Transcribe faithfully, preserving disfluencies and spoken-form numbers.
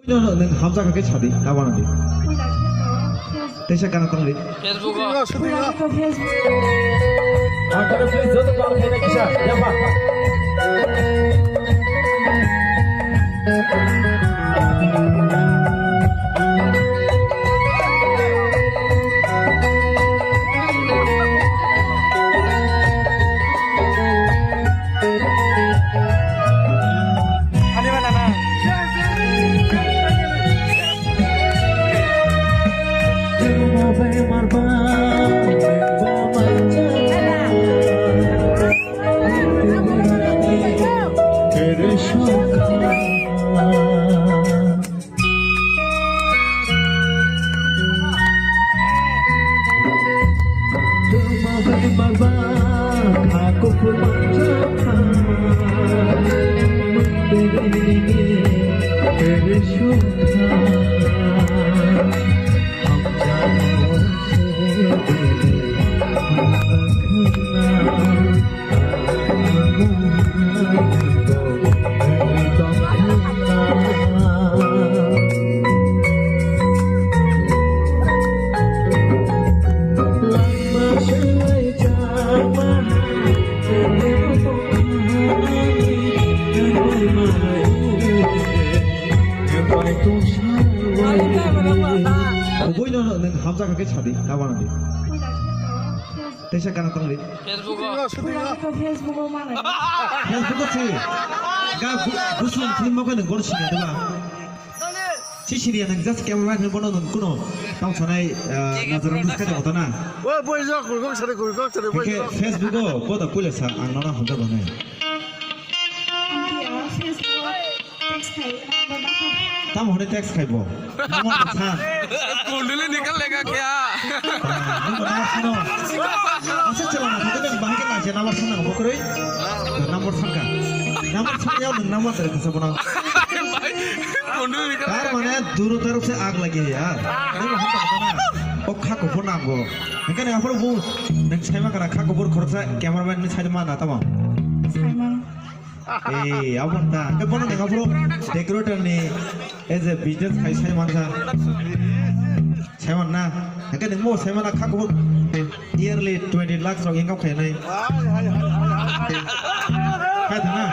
No, no, nwng hamjak khe sadi, kabana di. Teisa gana tong di. Facebook o. Ang khe please joto kang khe na kisa, yapa. Kubui no nwng hamjak khe sadi, kabana di. Teisa gana tong di. Facebook o. Pura khe Facebook o manai. Facebook o si. Ga gu-, gusung film o khe nwng bono sini diba? Si sini ya nwng just camera man bono nwng kuno tong sanai, eh, nazaran buska jabo tana. Wa boy jo kulgok sare kulgok sare boy. Hingke jo. Facebook o boda puila sa ang nono hamjak bane. Ang khe Facebook o. Tamo hwnwi text khai bo? Number sa. Kunduli nikal lega kya? Number number sano. Asa chela na thangwi nang bahai khe naija number sa nang bo kwrwi. Number sa ka. Number sa ya nang number dari kasa bono. Kunduli nikal lega. Tar mane duro tarok se aag lagi ya. Nang hamta kata na. O kha ko phone nango. Hingke nang aphuru bu nang saima kana kha ko bor khoroksa cameraman ni saima na tamo. Saima. Eh, abang ta. Ke bono nang aphuru decorator ni as a business khai sai mansa. Sai man na. Ke nang mo sai mana kha ko yearly twenty lakhs rok income khai nai. Khai ta na.